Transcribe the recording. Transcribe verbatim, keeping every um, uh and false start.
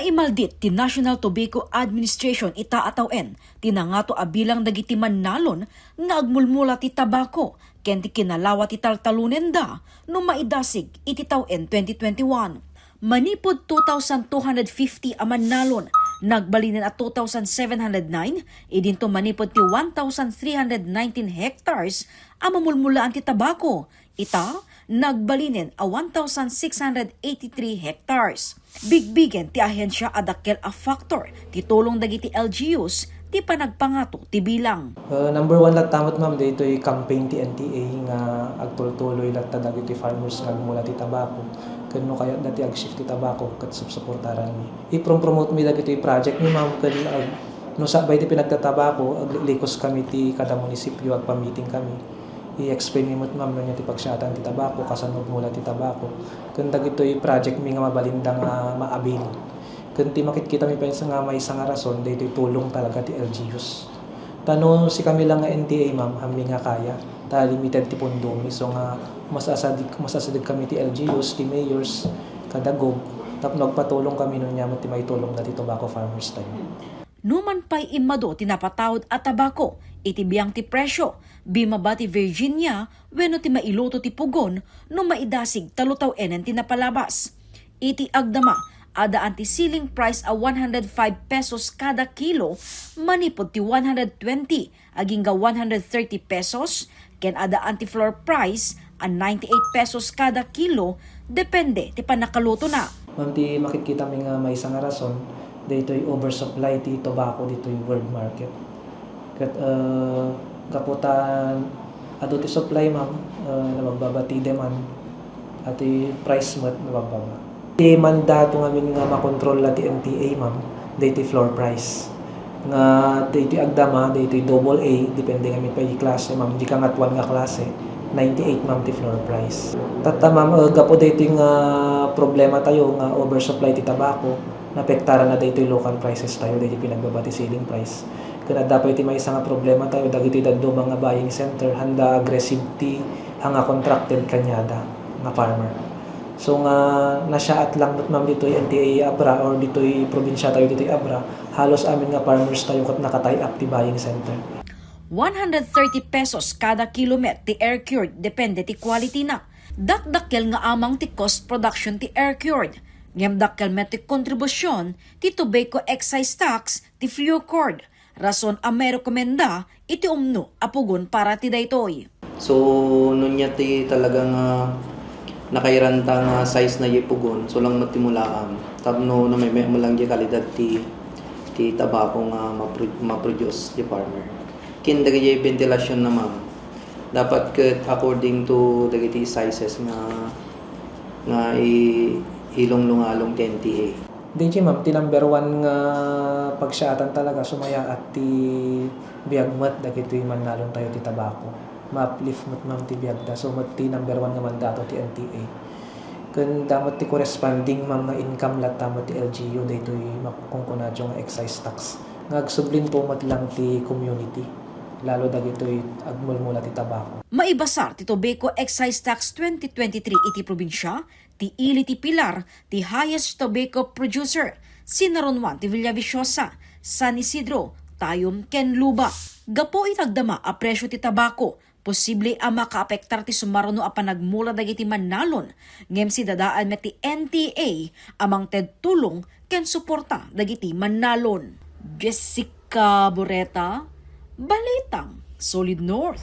Imaldit ti National Tobacco Administration ita a tawen ti nangato a bilang dagiti mannalon nga agmulmula ti tabako ken ti kinalawa ti taltalonenda no maidasig iti tawen twenty twenty-one. Manipud two thousand two hundred fifty a mannalon, nagbalinen a two thousand seven hundred nine, idinto manipud ti one thousand three hundred nineteen hectares a mamulmulaan ti tabako. Ita, nagbalinen a one thousand six hundred eighty-three hectares. Bigbigen ti ahensya a dakkel a faktor ti tulong dagiti L G Us ti panagpangato ti bilang. Uh, number one latta met, ma'am, daytoy campaign ti N T A nga agtultuloy latta dagiti farmers nga agmula ti tabako, ken no kayatda ti ag-shift ti tabako ket supsuportaranmi. Iprom-promote mi dagitoy project mi, ma'am, ken ag-, no sakbay ti pinagtatabako, aglilikos kami ti kada munisipyo, agpa-meeting kami. I-explain mi met, ma'am, no ania ti pagsiatan ti tabako, kasano agmula ti tabako, ken dagitoy project mi nga mabalinda nga maabil. Ken ti makitkita mi pay nga maysa nga rason, daytoy tulong talaga ti L G Us. Ta no sikami lang nga N T A, ma'am, ammi nga kaya, ta limited ti pondo mi, so nga mas asadik, mas asadik kami ti L G Us, ti mayors, kada gov, tapno agpatulong kami no ania met ti maitulongda ti tobacco farmers tayo. Numan pay immadu ti napataud a tabako iti biang ti presyo, bimaba ti Virginia wenno ti mailuto ti pugon no maidasig ta lutaw-enen ti napalabas. Iti agdama, addaan ti selling price a one hundred five pesos kada kilo manipud ti one hundred twenty agingga one hundred thirty pesos, ken addaan ti floor price a ninety-eight pesos kada kilo, depende ti pannakalutona. Ma'am, ti makitkita mi nga maysa nga rason, daytoy oversupply ti tobacco ditoy world market. Ket, uh, gapu ta adu ti supply, ma'am, uh, nabagbaba ti demand, a ti price met nabagbaba. Ti mandato ngamin nga makontrol la ti N T A, ma'am, daytoy floor price. Nga daytoy agdama, daytoy double A, depende ngamin pay klase, ma'am, di kangatuan nga klase, ninety-eight, ma'am, ti floor price. Tatta, ma'am, uh, gapu daytoy nga problema tayo nga oversupply ti tabako, naapektaran na daytoy local prices tayo, daytoy pinagbaba ti selling price. Ken adda pay ti maysa nga problema tayo, dagiti dadduma nga buying center, haanda aggressive ti anga contracted kaniada nga farmer. So nga nasiaat lang met, ma'am, ditoy N T A abra or ditoy probinsya tayo ditoy abra, halos amin nga farmers tayo ket naka-tie up ti buying center. One hundred thirty pesos kada kilo met ti air cured, depende ti quality na. Dakdakkel nga amang ti cost production ti air cured, ngem dakkel met ti kontribusion ti tobacco excise tax ti Flucord. Rason a mairekomenda iti umno a pugon para ti daytoy. So, no nia ti talaga nga nakairanta nga size na diay pugon, so lang met ti mulaam. Tapno no meme-, mo lang diay kalidad ti, ti tabako nga mapro-, maproduce ti farmer. Ken dagiti ventilationna, ma'am, dapat ket according to dagiti sizes nga, nga i-, ilunglungalong ti N T A. Daytoy, ma'am, ti number one nga pagsiatan talaga, sumayaat ti biag met dagitoy mannalon tayo ti tabako. Ma-uplift met, ma'am, ti biagda. So, met ti number one nga mandato ti N T A. Ken da met ti corresponding, ma'am, nga income latta met ti L G U, daytoy makunkuna nga excise tax. Nga agsublin po met lang ti community, lalo dagitoy agmulmula ti tabako. Maibasar ti Tobacco Excise Tax twenty twenty-three iti probinsia, ti ili ti Pilar ti highest tobacco producer, sinarunwan ti Villaviciosa, San Isidro, Tayum ken Luba. Gapu iti agdama a presyo ti tabako, posible a makaapektar ti sumaruno a panagmula dagiti mannalon, ngem sidadaan met ti N T A a mangted tulong ken suporta dagiti mannalon. Jessica Boreta, Balitang Solid North.